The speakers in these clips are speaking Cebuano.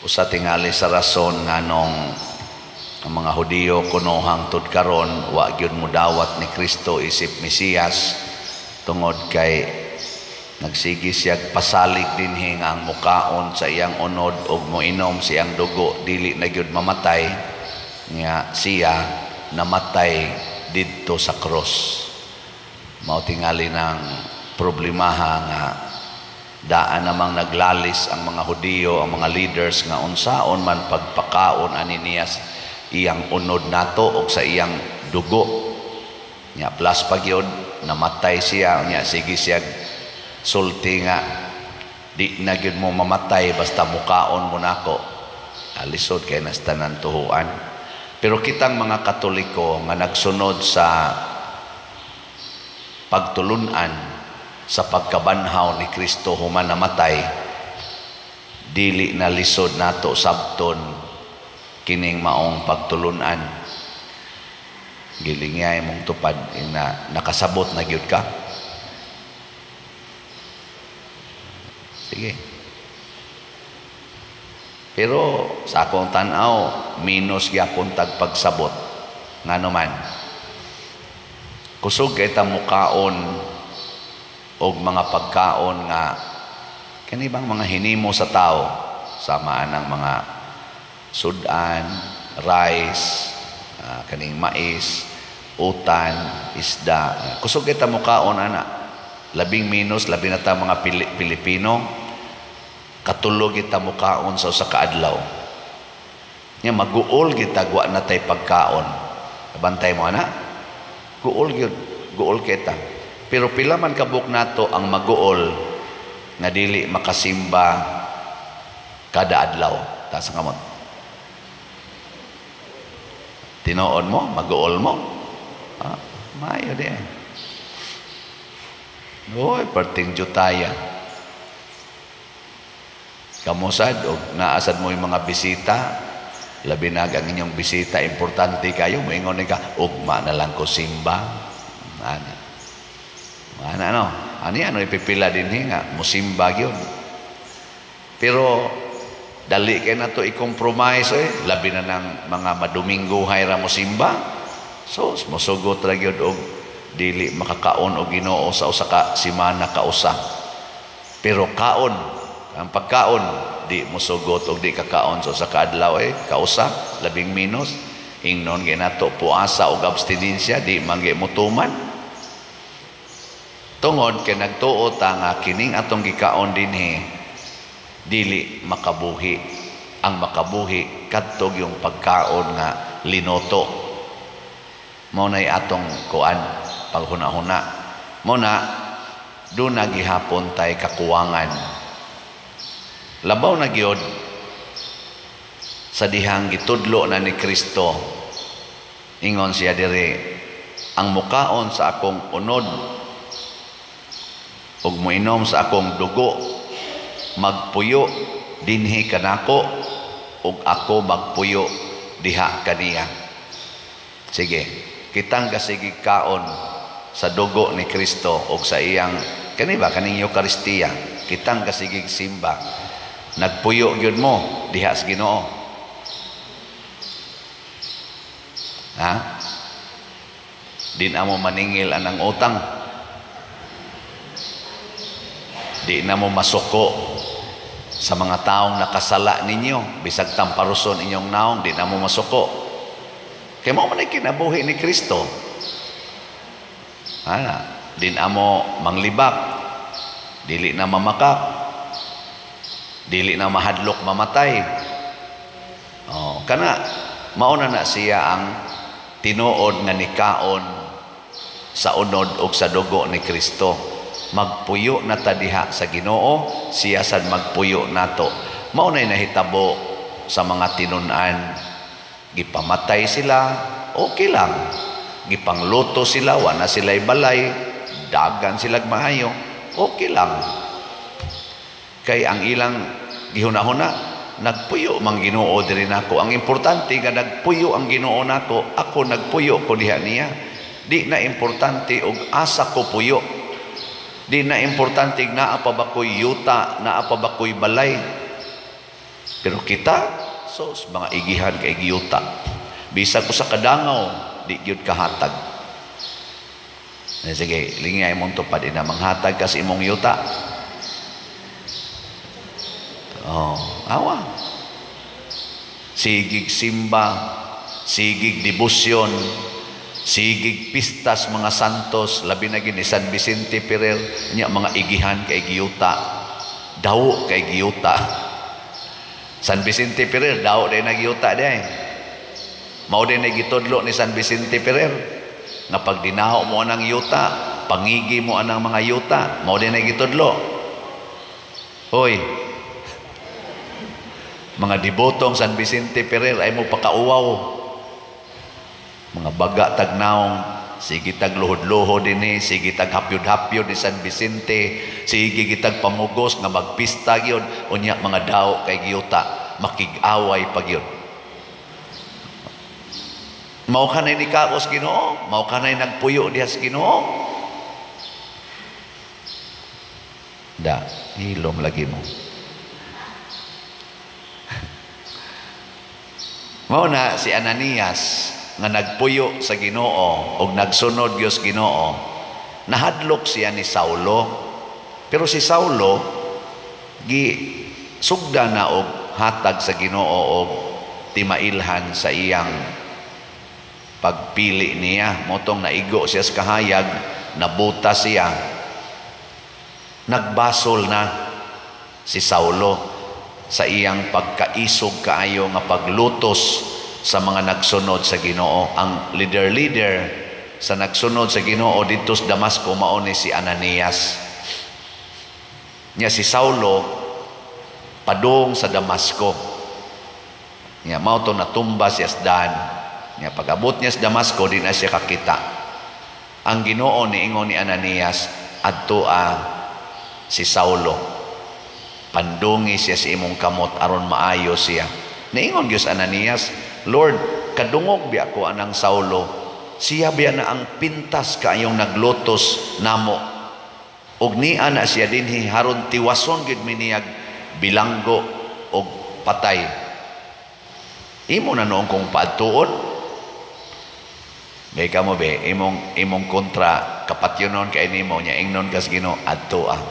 Usa tingali sa rason nganong ang mga Hudiyo kuno hangtod karon wa gyud mudawat ni Kristo isip Mesiyas, tungod kay nagsige siyag pasalig dinhi nga ang mukaon sa iyang unod ug moinom sa iyang dugo dili na gyud mamatay, nga siya namatay didto sa cross. Mao tingali ng problemaha nga daan namang naglalis ang mga Hudiyo, ang mga leaders, nga unsaon man pagpakaon ani niya iyang unod nato og sa iyang dugo. Nya plus pa gyud namatay siya, nya sige siya sulti nga di na gyud mo mamatay basta mukaon mo nako. Alisod kay nas tanan tuhuan. Pero kitang mga Katoliko nga nagsunod sa pagtulunan sa pagkabanhaw ni Kristo human namatay, dili na lisod nato sabton kining maong pagtulunan. Gilingay mong tupad na nakasabot na gyud ka. Sige. Pero sa akong tan-aw, minus gyapon tag pagsabot. Ngano man? Kusog kay ta mukaon og mga pagkaon nga kani bang mga hinimo sa tao, sama anang mga sudan, rice, kaning mais, utan, isda. Kusog kay ta mukaon ana. Labing minus, labi na ta mga Pilipino, katulog kita mukaon sa usa ka adlaw. Nya maguol kita wa na tay pagkaon. Bantay mo ana? Guol gyud, guol kita. Pero pila man kabuk nato ang maguol nga dili makasimba kada adlaw. Taas ang kamot. Tinuod mo, maguol mo. Ah, maayo di. Oy, perting jutaya. Kamusad og naasad mo yung mga bisita, labi na ang inyong bisita, importante kayo, moingon ni ka, ugma na lang ko simba. Ana. Ana no? Ani ano ipipila din nga musimba gyud. Pero dali kay nato i-compromise eh, labi na ng mga madumingguhay ra mosimba. So mosugot ra gyud og dili makakaon og Ginoo sa usa ka semana kausa. Pero kaon, ang pagkaon di mosugot og di kakaon sa usa ka adlaw eh, kausa, labing minus. Ingnon gyud nato puasa og abstinensya, di man gyud motuman. Tungod kay nagtuo ta nga kining atong gikaon dinhi dili makabuhi. Ang makabuhi kadtog yung pagkaon nga linoto. Mao nay atong kuan paghuna-huna. Mao na do na gihapon tay kakuwangan. Labaw na gyud sa dihang gitudlo na ni Kristo. Ingon siya diri, ang mukaon sa akong unod ug moinom sa akong dugo magpuyo dinhi kanako ug ako magpuyo diha kaniya. Sige, kitang kasigi kaon sa dugo ni Kristo ug sa iyang kani ba kaning Eukaristiya, kitang kasigig simba, nagpuyo gyud mo diha sa Ginoo. Ha? Di na mo maningil anang utang. Di na mo masuko sa mga taong nakasala ninyo, bisag tamparuson inyong naong, di na mo masuko. Kay mao man ay kinabuhi ni Kristo. Ana, di na mo manglibak, dili na mamakak, dili na mahadlok mamatay. Oh, kana mauna na siya ang tinuod nga nikaon sa unod og sa dugo ni Kristo. Magpuyo na ta diha sa Ginoo, siya sad magpuyo nato. Mao nay nahitabo sa mga tinun-an. Gipamatay sila, okay lang. Gipangluto sila, wa na sila'y balay, dagan silag maayo, okay lang. Kay ang ilang gihuna-huna, nagpuyo mang Ginoo diri nako. Ang importante nga nagpuyo ang Ginoo nako, ako nagpuyo ko diha niya. Di na importante og asa ko puyo. Di na importante naa pa ba ko'y yuta, naa pa ba ko'y balay. Pero kita, sos, mga igihan kay giyuta. Bisag usa ka dangaw, di gyud kahatag. Sige, lingay imong tupad ina, manghatag ka sa imong yuta. Oh, awa. Sigig simba, sigig debosyon, sigig pistas mga santos, labi na gini San Vicente Ferrer, nya mga igihan kay giyuta, daw kay giyuta. San Vicente Ferrer, daw day nagyuta day. Mao din na gitudlo ni San Vicente Ferrer nga pag dinaho mo anang yuta, pangigi mo anang mga yuta, mao din na gitudlo. Hoy, mga debotong San Vicente Ferrer ay mo pakauwaw. Mga baga tagnaong, sige tag luhod-luhod dinhi, sige tag hapyod-hapyod ni San Vicente, sige gitag pamugos nga magpista gyud, unya mga daw kay giyuta, makig-away pa gyud. Mao kanay ni kaos Ginoo, mao kanay nagpuyo diha sa Ginoo. Da, hilom lagi mo. Mao na si Ananias nga nagpuyo sa Ginoo og nagsunod gyud sa Ginoo, nahadlok siya ni Saulo. Pero si Saulo gi sugda na og hatag sa Ginoo og timailhan sa iyang pagpili niya. Motong naigo siya sa kahayag, nabuta siya, nagbasol na si Saulo sa iyang pagkaisog kaayo nga paglutos sa mga nagsunod sa Ginoo. Ang leader-leader sa nagsunod sa Ginoo didto sa Damasco mao ni si Ananias. Nya si Saulo padung sa Damasco. Nya mao to natumba siya sa daan. Nya pag-abot niya sa Damasco, di na siya kakita. Ang Ginoo niingon ni Ananias, adtoa si Saulo, pandungi siya sa imong kamot aron maayo siya. Niingon gyud Ananias, Lord, kadungog biya ko anang Saulo, siya biya na ang pintas kaayong naglutos namo. Og niya na siya dinhi haron tiwason gyud miniyag bilanggo og patay. Imo na noong kong paadtuon. May kamo be, imong kontra kapatyonon kay nimo nya ingnon kas Ginoo adto ah.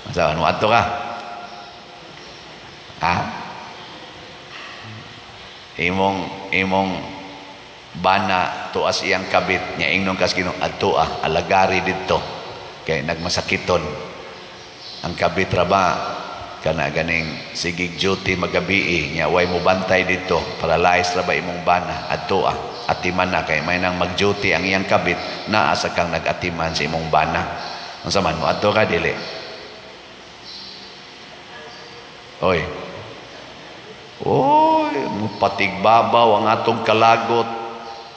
Asa ano adto ka? Ha? Imong bana tuas iyang kabit nya ingnon kas Ginoo adto ah, alagari didto kay nagmasakiton. Ang kabit ra ba kana ganing sigig duty magabii nya way mo bantay didto, paralyzed ra ba imong bana, adto ah. Atiman na kay may nang mag-duty ang iyang kabit, naa sa kang nag-atiman sa imong bana. Unsa man mo adto ka dili? Oy. Oy, mupatigbabaw ang atong kalagot,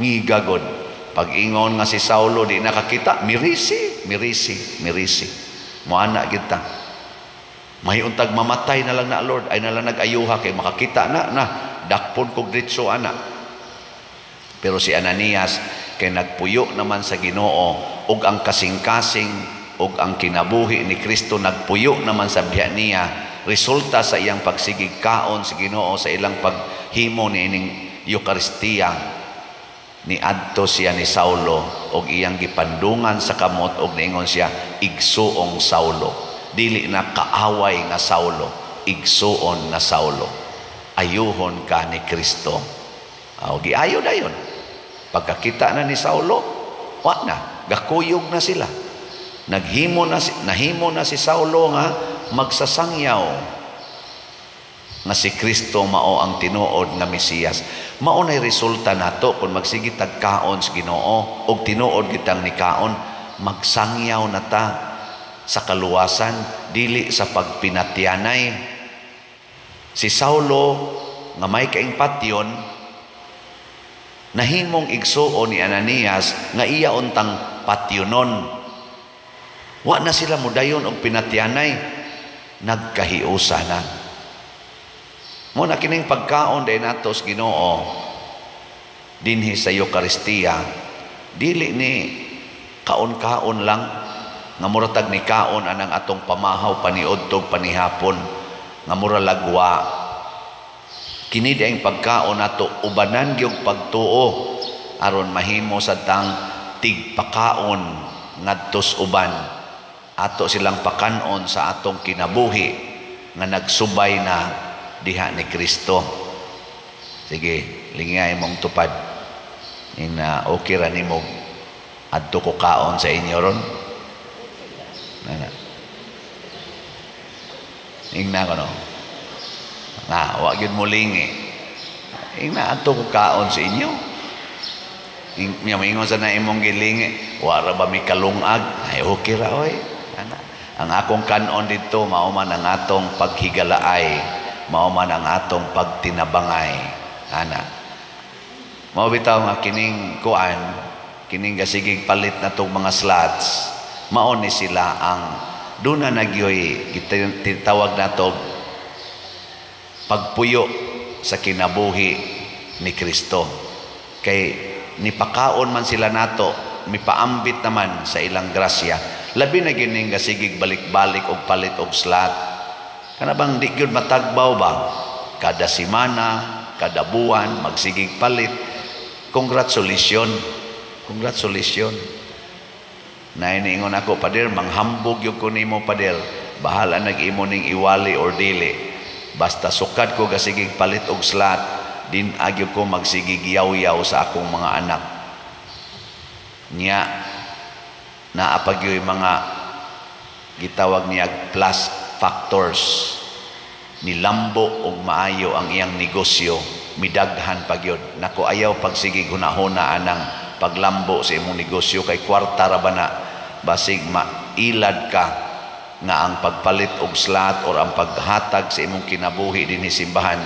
ngigagod. Pag-ingon nga si Saulo di nakakita, mirisi, mirisi, mirisi. Moana kita. Mahiuntag mamatay na lang na Lord, ay na lang nag-ayuha kay makakita na na dakpon kog diretso ana. Pero si Ananias kay nagpuyo naman sa Ginoo ug ang kasing-kasing ug ang kinabuhi ni Kristo nagpuyo naman sa biya niya, resulta sa iyang pagsigig kaon sa Ginoo sa ilang paghimo niining Eukaristiya, niadto siya ni Saulo og iyang gipandungan sa kamot og niingon siya, igsuong Saulo, dili na kaaway nga Saulo, igsuon nga Saulo, ayuhon ka ni Kristo. Aw giayo dayon. Pagkakita na ni Saulo, wa na, gakuyog na sila. Nahimo na si Saulo nga magsasangyaw nga si Kristo mao ang tinuod nga Mesiyas. Mao nay resulta nato kung magsige tag kaon sa Ginoo og tinuod kitang nikaon, magsangyaw na ta sa kaluwasan, dili sa pagpinatyanay. Si Saulo nga may kaing patyon, nahimong igsuon ni Ananias nga iya untang patyonon. Wa na sila mudayon og pinatyanay, nagkahiusa na. Mo na kining pagkaon day nato sa Ginoo dinhi sa Eukaristiya, dili ni kaon-kaon lang nga mura tag ni kaon anang atong pamahaw paniudtog panihapon nga mura lagwa. Kini di ang pagkaon nato, ubanan gyud pagtuo aron mahimo sa tang tigpakaon ngadtos uban. Ato silang pakanon sa atong kinabuhi nga nagsubay na diha ni Kristo. Sige, lingay mong tupad. Ina okay ra nimo adto ko kaon sa inyo ron. Nana. Ingna ko no. Nga, wa gyud mo lingi. Ingna adto ko kaon sa inyo. Ing, maingon sa na imong gilingi, wa ra ba mi kalungag? Ay, okay ra oy. Ana. Ang akong kanon dito mao man ang atong paghigalaay, mao man ang atong pagtinabangay. Ana. Mao bitaw nga kining kuan, kining gasigig palit na tong mga slots, mao ni sila ang duna na gyoy tinatawag nato pagpuyo sa kinabuhi ni Kristo. Kay nipakaon man sila nato, mipaambit naman sa ilang grasya. Labi na gining gasigig balik-balik og palit og slot. Kana bang di gyud matagbaw ba? Kada simana, kada buwan magsigig palit. Congratulations. Congratulations. Na iniingon ako, "Pader, manghambog yung ko nimo, pader. Bahala nag-imo ning iwali or dili. Basta sukad ko gasigig palit og slot, din agyo ko magsigig yaw-yaw sa akong mga anak." Nya, naa pa gyoy mga gitawag niya plus factors. Nilambo og maayo ang iyang negosyo, midaghan pa gyud. Nako, ayaw pagsigig hunahuna anang paglambo sa imong negosyo kay kwarta ra ba na. Basig mailad ka nga ang pagpalit og slot or ang paghatag sa imong kinabuhi dinhi simbahan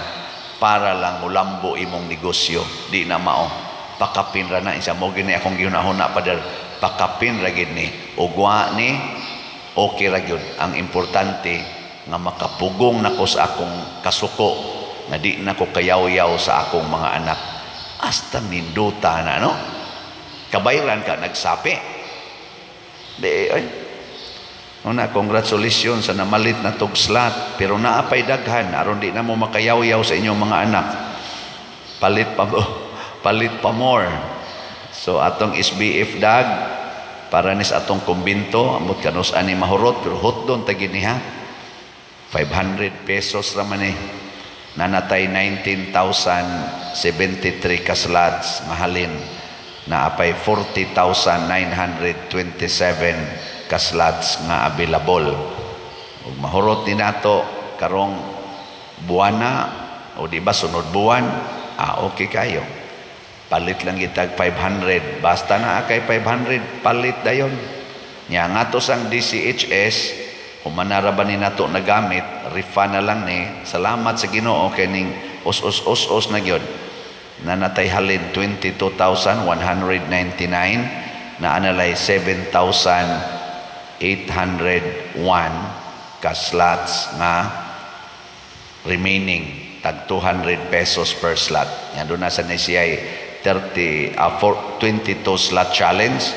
para lang mulambo imong negosyo. Di na mao. Pakapin ra na isa mo gini akong gihunahuna, pader. Pakapin ra gid ni ug wa ni okay ra gyud. Ang importante nga makapugong nako sa akong kasuko nga di na ko kayaw-yaw sa akong mga anak. Hasta ninduta na, no? Kabayran ka nagsapi di ay. Una, congratulations sa namalit na tog slot. Pero naapay daghan, aron di na mo makayaw-yaw sa inyong mga anak. Palit pa, palit pa more. So, atong SBF dag, para nis atong kumbinto, amot kanus ani mahurot, pero hotdon ta gini ha. 500 pesos raman eh. Nanatay 19,073 ka slots, mahalin. Naapay 40,927 ka slots nga available. Ug mahurot ni nato karong buwana o di ba sunod buwan, ah, okay kayo. Palit lang gitag 500. Basta na kay 500, palit dayon. Nya nga to sang DCHS, humanara ba ni nato nagamit, refund na lang ni. Salamat sa Ginoo kay ning us us us us na gyud. Nanatay halin 22,199 na analay 7,801 ka slots nga remaining, tag 200 pesos per slot. Yan doon na sa ni siya 30 22 slot challenge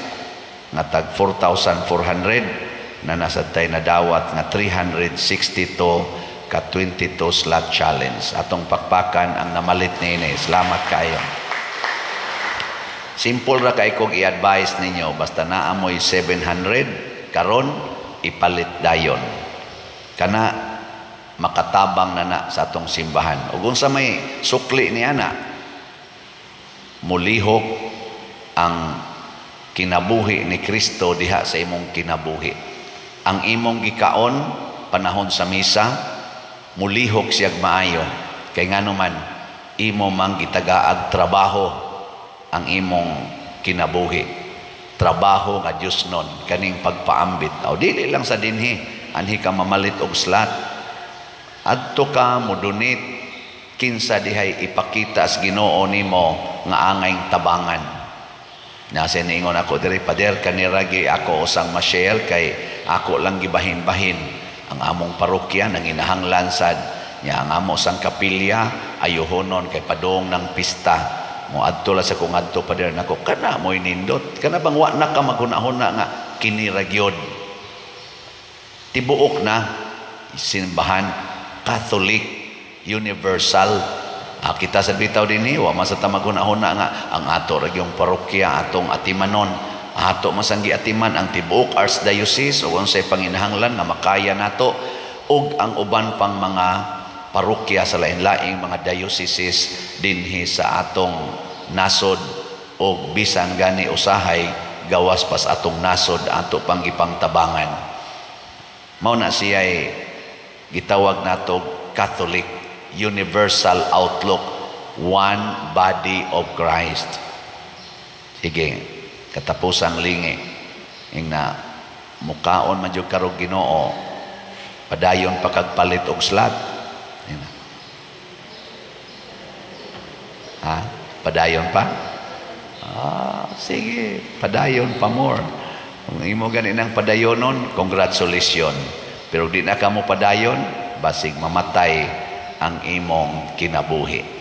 nga tag 4,400 na nasa tay nadawat nga 362 ka 22 slot challenge. Atong pakpakan ang namalit niini. Salamat kayo. Simple ra kay kog i-advise ninyo, basta naa moy 700 karon, ipalit dayon. Kana makatabang na na sa atong simbahan. Ug unsa may sukli ni ana, mulihok ang kinabuhi ni Kristo diha sa imong kinabuhi. Ang imong gikaon panahon sa misa, mulihok siyag maayo. Kay ngano man imo mang gitagaag trabaho ang imong kinabuhi. Trabaho nga Dios nun kaning pagpaambit. O dili lang sa dinhi anhi ka mamalit og slot. Adto ka mo donate, kinsa dihay ipakita sa Ginoo nimo nga angay tabangan. Nasa niingon ako diri, "Pader, kaniragi ako usang ma-share kay ako lang gibahin-bahin ang among parokya nang inahanglan sad nya ang amo sang kapilya ayuhonon kay padong ng pista mo adto la sa kung adto, pader." Nako, kana mo'y nindot. Kana bang wa na ka maghuna-huna nga kini ra gyud tibuok na simbahan Catholic universal. Ah, kita sa bitaw dinhi, wa man sa ta maghuna-huna nga ang ato ra gyung parokya atong atimanon. Ato man sang giatiman ang tibuok archdiocese o unsay panginahanglan nga makaya nato ug ang uban pang mga parokya sa lain-laing mga dioceses dinhi sa atong nasod o bisan gani usahay gawas pas atong nasod ato pang gipangtabangan. Mao na siya gitawag nato Catholic Universal Outlook, one body of Christ. Sige, katapusang lingi ing na mukaon man jud karog Ginoo, padayon pa kag palit og slot. Ha, padayon pa. Ah, sige, padayon pa more. Kung imo gani nang padayonon, congratulations. Pero di na ka mo padayon, basig mamatay ang imong kinabuhi.